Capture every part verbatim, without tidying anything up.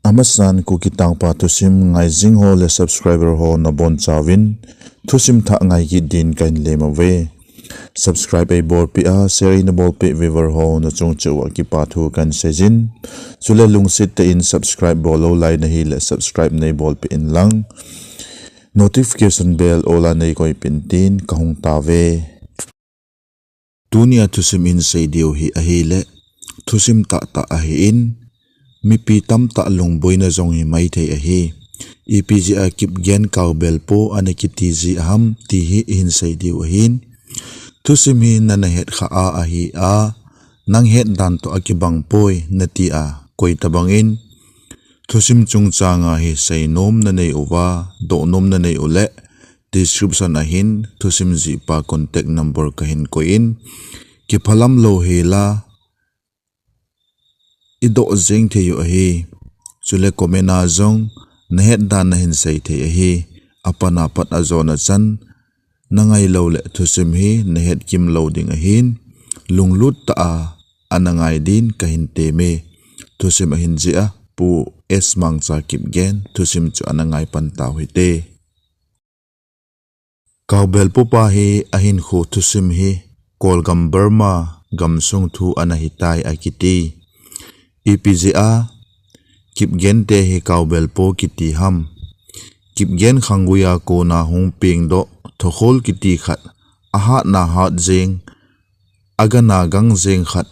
Amasan Kuki Tangpa thusim ngai jing ho le subscriber ho nabon chauvin thusim thah ngai kit din kahin lem uve. Subscribe eibolpeh a, share eina bolpeh viewer ho nachung cheh uva kipa thu kahin seijin. Chule lungset tah in subscribe bol lou lai nahi le subscribe neibolpeh in lang, notification bell all a neikoi peh in tin kahung tauve. Tunia thusim ihin sei diu hi ahile, thusim tahtah ahin, mipi tamtah lungboina jong hi maithei ahi. Ipi jeh a Kipgen Kaubelpo ana kiti jeh ham ti hi ihin sei diu ahin. Thusim hi nana het kha a ahi a, nang het dan toh akibang poi nati a, koi tabang in thusim chungchang a hi seinom nanei uva, dohnom nanei uleh, description a hin thusim jihpa contact number kahin koi in, kiphalam lou hela, idoh jeng thei u ahi. Chule comment a jong nahet dan nahin sei thei ahi. Apat apat ajona chan nangai lou le thusim hi nahet kim lou ding ahin, lunglut tah a ana ngai din kahin temme. Thusim ahin jih a, Pu S Mangcha Kipgen thusim chu ana ngai pan tau hite. Kaubelpo pa hi ahinkho thusim hi Kolgam Burma gamsung thu ana hitai akiti. Ipi jeh a Kipgen te hi Kaubelpo kiti ham? Kipgen khanggui a kona hung pengdoh Thokhol kiti khat, ahatna hat jeng, agana gang jeng khat,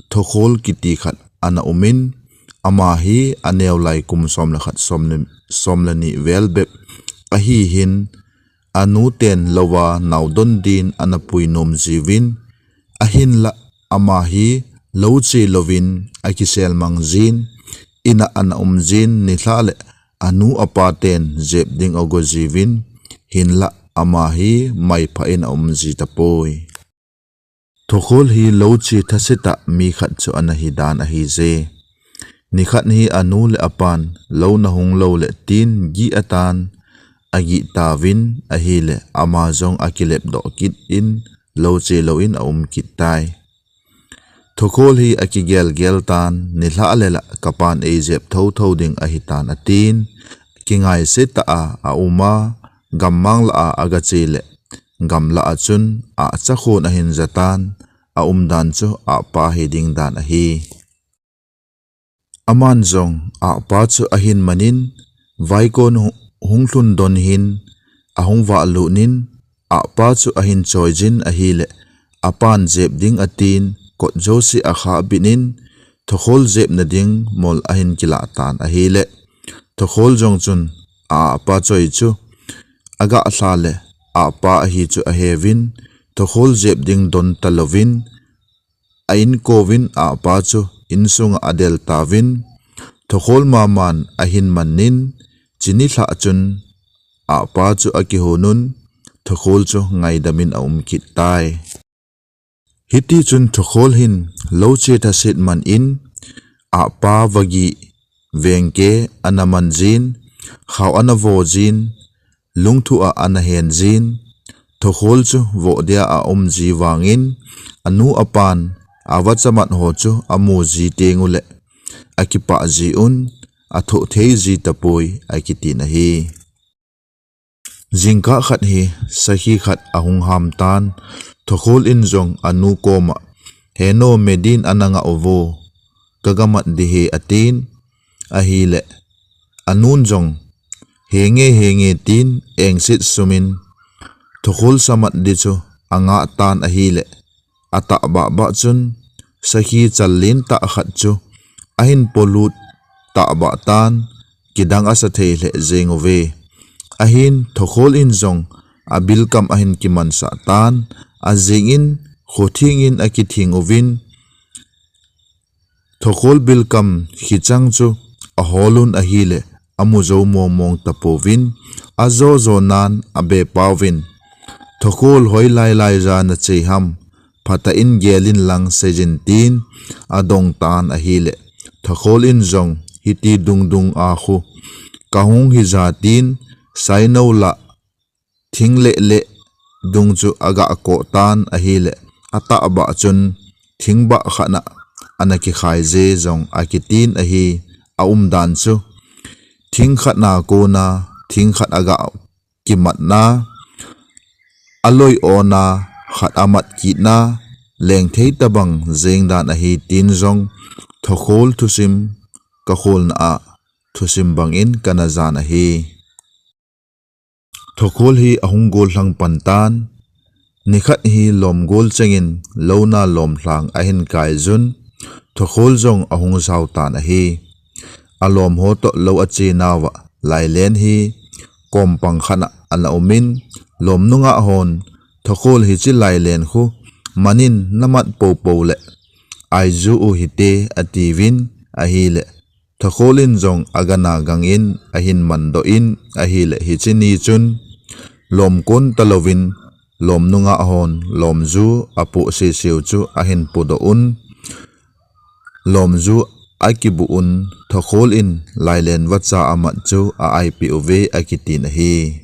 Thokhol kiti khat ana umin, ama hi aneo lai kum som le khat, som le, som le ni vel bep ahi hin, anu ten louva naodon din ana pui nom jiuvin, ahinlah ama hi lou che louvin akisel mang jin, in a ana um jin, nilhah le anu apa ten jep ding ago jiuvin, hinlah ama hi maipha in aum ji tapoi. Thokhol hi lou che thaset a mi khat chu ana hi dan ahije. Nikhat hi anu le apan lou nahung lou le tin gih atan agih tauvin ahile ama jong akilep doh kit in lou che louvin aum kit tai. Thokhol hi akigel gel tan, nilhah le lah kapan eijep tho tho ding ahitan atin, kingaise tah a aum a, gammang lah a agache le gamlah a chun ahcha khon ahin jatan, aumdan chu ahpa hi ding dan ahi. Aman jong ahpa chu ahin manin, vaikon hu-, hung lhun don hin ahung vah lut in, ahpa chu ahin choi jin ahile, apan jep ding atin, kot jouse akhah bit in, Thokhol jepna ding mol ahin kilah tan ahile, Thokhol jong chun ahpa choi chu agah lha le, ahpa ahi chu aheuvin, Thokhol jep ding don talouvin, a inkouvin ahpa chu insunga adel tauvin, Thokhol maman ahin manin, chuni lhah chun ahpa chu akihon un, Thokhol chu ngaidam in aum kit tai. Hiti chun Thokhol hin lou che thaset man in, ahpa vagih vengke ana man jin, khao ana vo jin, lungthu a ana hen jin, Thokhol chu voh dia aum ji vangin, anu apan avachamat ho chu amu ji teng ule, akipah ji un, athoh thei ji tapoi akitin ahi. Jingkah khat hi sakhi khat ahung ham tan, Thokhol in jong anu koma, "Heno, medin ana ngah uvo, kagamat ding ahi," atin, ahile, anun jong, "Henge, henge," tin engset sumin, Thokhol samat ding chu angah tan ahile, atahbah bah chun, sakhi chal lentah khat chu ahin polut tahbah tan, kidang asa thei lheh jeng uve. Ahin Thokhol in jong abilkam ahin kimansah tan, ajing in khothing in akithing uvin, Thokhol bilkam khichang chu ahol un ahile, amu jou mong mong tapouvin, ajo jo nan abepauvin, "Thokhol, hoilai lai ja nache ham, phatah in gel in lang seijin," tin adong tan ahile, Thokhol in jong, "Hiti dung dung a khu kahung hija," tin sainou lah thing leh leh dung chu agah koh tan ahile, atahbah chun thingbah khat na ana kikhai je jong akitin ahi. Aumdan chu thingkhat na kona thingkhat aga kimatna, aloi ona khat amat kitna, lengthei tabang jeng dan ahi tin jong Thokhol thusim kakholna a thusim bangin kana jan ahi. Thokhol hi ahung gollhang pan tan, nikhat hi lom gol chengin louna lomlhang ahin kai jun, Thokhol jong ahung jao tan ahi. Alom ho toh lou ache nauva lailen hi kompang khat a ana umin, lom nunga hon Thokhol hiche lailen khu manin namat popo le aiju u hite atiuvin ahile, Thokhol in jong agana gangin ahin mandoh in ahile hiche ni chun lom kon talouvin lom nunga hon lomju apoh seseu chu ahin podoh un, lomju akibuh un, Thokhol in lailen vacha amat chu a-aipeh uve akitin ahi.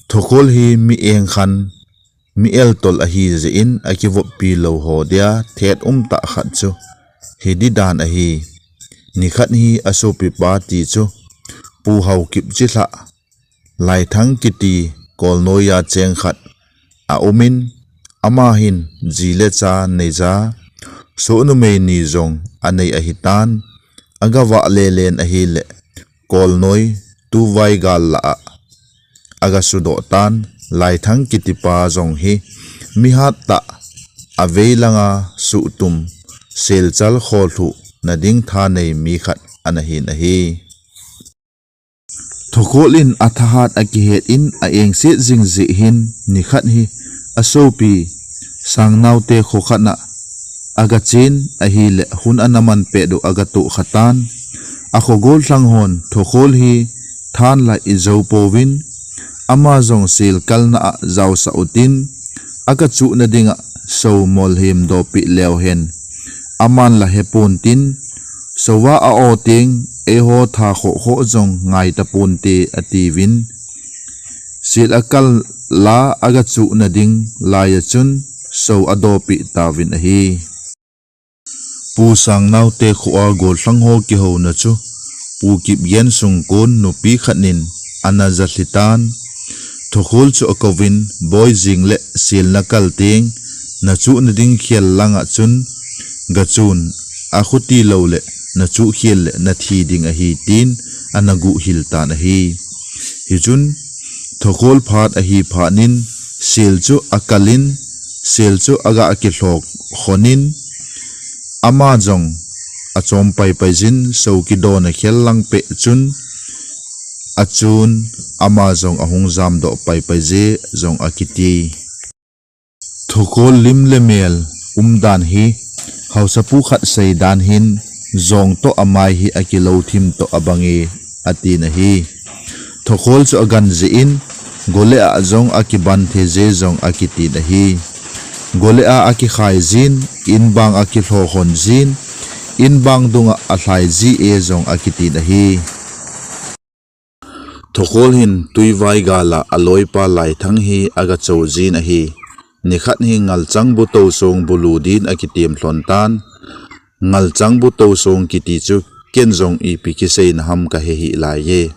Thokhol hi mi engkhan, mi eltol ahi jeh in akivoppi lou ho dia thet umtah khat chu hidi dan ahi. Nikhat hi asopipa ti chu Pu Haokip chilhah Laithang kiti kolnoiya cheng khat aumin, ama hin ji le cha neija, soh numei ni jong anei ahitan, agavah lelen ahile, kolnoi tuvai gal lah a agasudoh tan, Laithang kitipa jong hi mihat tah, avei langa suhtum, selchal kholhuh nading thanei mi khat ana hin ahi. Thokhol in athahat akihet in a-engset jing jeh hin nikhat hi asopi Sangnaote kho khat a agachen ahile hun ana manpet u agatoh khatan, akho gollhang hon Thokhol hi thanla ijou pouvin, ama jong selkalna a jaosah utin, agachuh nadinga sou molhem dopeh leu hen, aman la hepon tin, souva a-o teng eiho tha khoh khoh jong ngai taponte atiuvin, sel akal la agachuh nading laiya chun sou adopeh tauvin ahi. Pu Sangnaote kho a gollhang ho kihouna chu Pu Kipgen sungkon nupi khat in ana jalhi tan, Thokhol chu akouvin, Boi, jing le sel nakal teng nachuh nading khel langa chun gachun, akhuti lou le nachuh khel le nathi ding ahi, tin ana guhhil tan ahi. Hichun Thokhol phat ahi phatnin sel chu akalin, sel chu aga kilho khonin, ama jong achom paipai jin, sou kidona khel lang peh chun achun, ama jong ahung jamdoh paipai je jong akiti. Thokhol lim le mel umdan hi haosapu khat seidan hin, jong toh amai hi akilou thim toh abange, atin ahi. Thokhol chu agan jeh in, goleh a jong akiban thei je jong akitin ahi. Goleh a akikhai jin, inbang akilho khon jin, inbang dunga alhai ji e jong akitin ahi. Thokhol hin tuivai gala aloipa Laithang hi agachou jin ahi. Nikhat hi ngalchang bu tousong bulu din akitem lhon tan. Ngalchang bu tousong kiti chu ken jong ipi kiseina ham kahe hih laiye.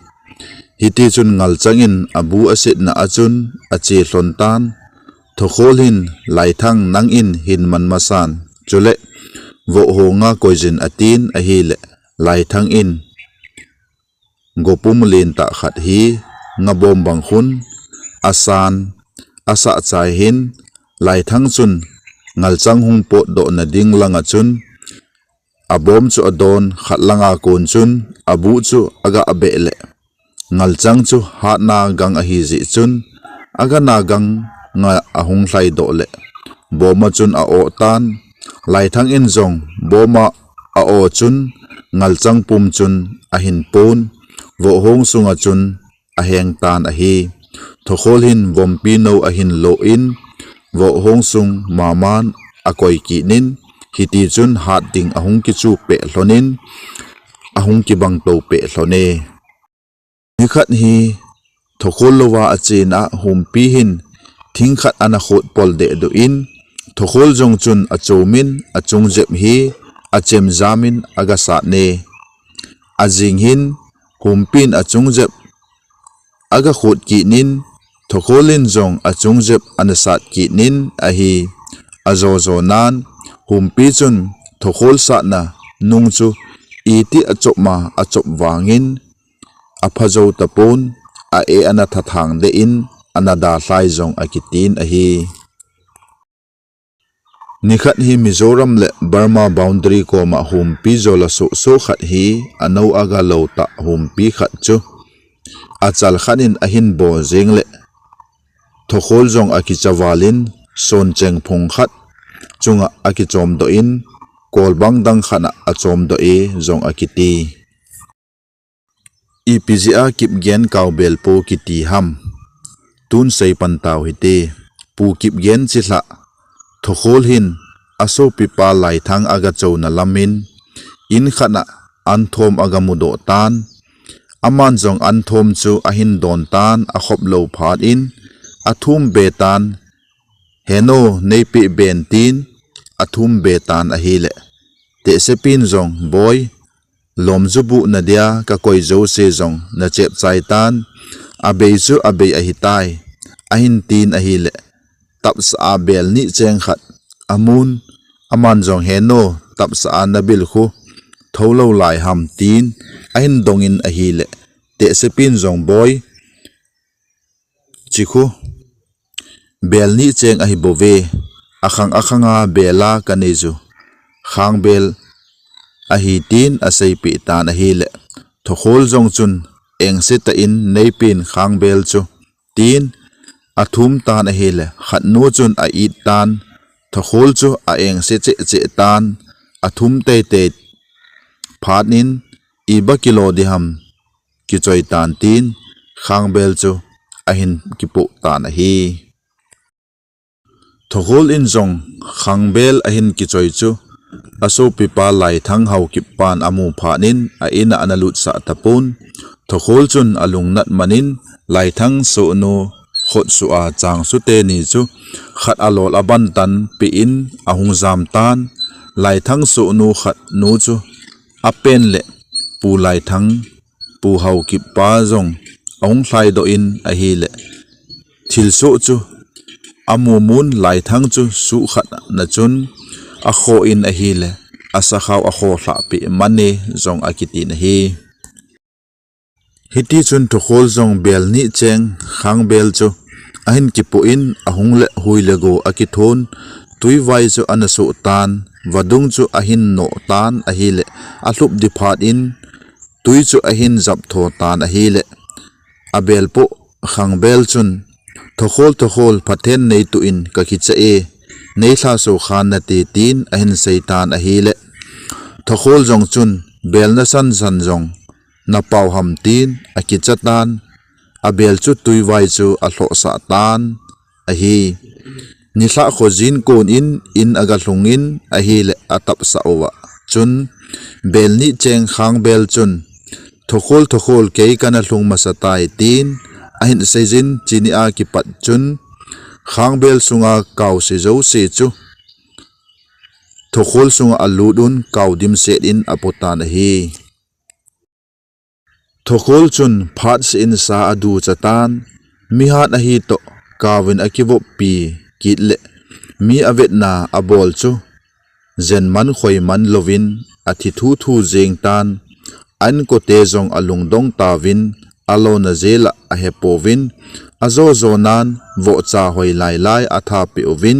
Hitichun ngalchang in abu asetna a chun ache lhon tan. Thokhol hin, Laithang, nangin hin man masan, chule vohhonga koijin, atin ahile, Laithang in gopum lentah khat hi ngabom bang khun asan, asah chai hin, Laithang chun ngalchang hung potdoh nading langa chun abom chu adon, khat langa kon chun abu chu aga beh le, ngalchang chu hatna gang ahi jeh chun, agana ganga ahung lhaidoh le, boma chun a-oh tan. Laithang in jong boma a-oh chun, ngalchang pum chun ahin pon, vohhong sunga chun aheng tan ahi. Thokhol hin vompi nou ahin loh in, vohhong sung maman akoi kit in, hitichun hat ding ahung kichuh peh lhon in, ahung kibang tou peh lhon e. Nikhat hi Thokhol louva achena Humpi hin thing khat ana khot pol dehduh in, Thokhol jong chun achom in, achung jep hi achem jam in aga sat ne. Ajing hin humpin achung jep aga khut kit in, Thokhol in jong achung jep ana sat kit in ahi. Ajo jo nan, humpi chun Thokhol satna nung chu iti achop ma achop vangin apha jo tapon, a e ana thathang de in, ana dalhai jong akitin ahi. Nikhat hi Mizoram le Burma boundary koma humpi jol a soh soh khat hi ano aga lo ta humpi khat chu achal khat in ahin bol jeng le Thokhol jong akicha val in, son cheng phung khat chunga akichom doh in, kol bang dang khat a achom doh e jong akiti. Ipi jeh a Kipgen Kaubel po kiti ham? Tun sei pan tau hite. Pu Kipgen chilhah Thokhol hin asopipa Laithang aga chona lam in, in khat a an thom aga mudoh tan. Aman jong an thom chu ahin don tan, akhop lo phat in athum be tan. Heno, neipeh ben tin athum be tan ahile, Tehsepin jong, Boi, lom ju buh na dia ka koi jouse jong na chep chai tan, abei chu abei ahitai, ahin tin ahile, tapsa a bel ni cheng khat amun, aman jong, Heno, tapsa a na bil khu tho lo lai ham? Tin ahin dong in ahile, Tehsepin jong, Boi, chi khu bel ni cheng ahi bouve, akhang akhang a bel a ka nei chu khangbel ahi, tin aseipeh tan ahile, Thokhol jong chun, Engse ta in, neipeh in khangbel chu, tin athum tan ahile, khat nu chun a it tan. Thokhol chu a engse cheh cheh tan, athum tei tei phat in, Iba kilo di ham, kichoi tan, tin khangbel chu ahin kipoh tan ahi. Thokhol in jong khangbel ahin kichoi chu asopipa Laithang Haokip pan amu phat in, a in a ana lutsah tapon. Thokhol chun alungnat man in, Laithang sohnu Khotsuh a Changsu teni chu khat alol aban tan peh in ahung jam tan. Laithang sohnu khat nu chu apen le Pu Laithang, Pu Haokip pa jong ahung lhai doh in ahile, thilsoh chu amu mun, Laithang chu suh khat na chun akhoh in ahile, asakhao akhoh lhah peh man e jong akitin ahi. Hiti chun Thokhol jong bel ni cheng khangbel chu ahin kipoh in, ahung le hui le go akithon, tuivai chu ana soh tan, vadung chu ahin noh tan ahile, alhup di phat in tui chu ahin jap tho tan ahile, abel poh khangbel chun, Thokhol, Thokhol, Pathen nei tuh in ka kicha e, nei lhaso khan nate, tin ahin sei tan ahile, Thokhol jong chun, Bel na san san jong na pau ham? Tin akicha tan, abel chu tuivai chu alhohsah tan ahi. Nilhah kho jin kon in, in aga lhung in ahile, atapsah uva chun bel ni cheng khangbel chun, Thokhol, Thokhol, kei kana lhung masa tai, tin ahin seijin, chuni a kipat chun khangbel sunga kaose jouse chu Thokhol sunga alut un, kau dimset in apo tan ahi. Thokhol chun phatseh in sa aducha tan, mihat ahi toh kauvin akivoppi kit le, mi avetna abol chu jen man khoi man louvin athi thu thu jeng tan, a inkote jong alungdong tauvin, alona jel a ahepouvin, ajo jo nan vohcha hoi lai lai atha peh uvin,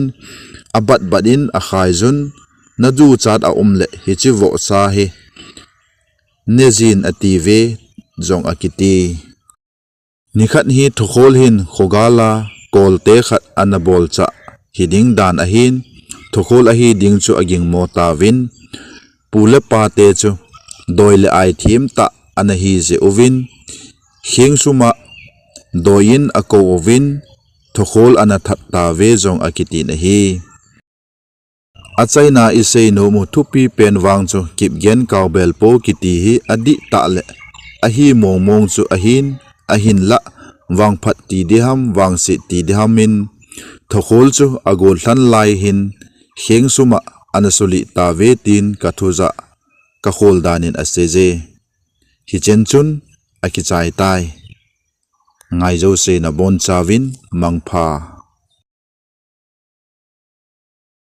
abat bat in akhaijun, na duchat aum le hiche vohcha hi nejin ati ve jong akiti. Nikhat hi Thokhol hin khogal a kolte khat ana bolchah hiding dan ahin, Thokhol ahi ding chu agingmo tauvin, pu le pate chu doi le ai themtah ana hi jeh uvin, kheng sum a doi in akou uvin, Thokhol ana that tauve jong akitin ahi. Achaina isei nom u thupi pen vang chu Kipgen Kaubel po kiti hi adih tah le ahi mong mong chu ahin, ahinlah vangphat ti diham, vangset ti diham in Thokhol chu agol lhan lai hin kheng sum a ana sulih tauve tin kathujah kakhol dan in aseije. Hichen chun akichai tai. Ngai jouse nabonchauvin mangpha.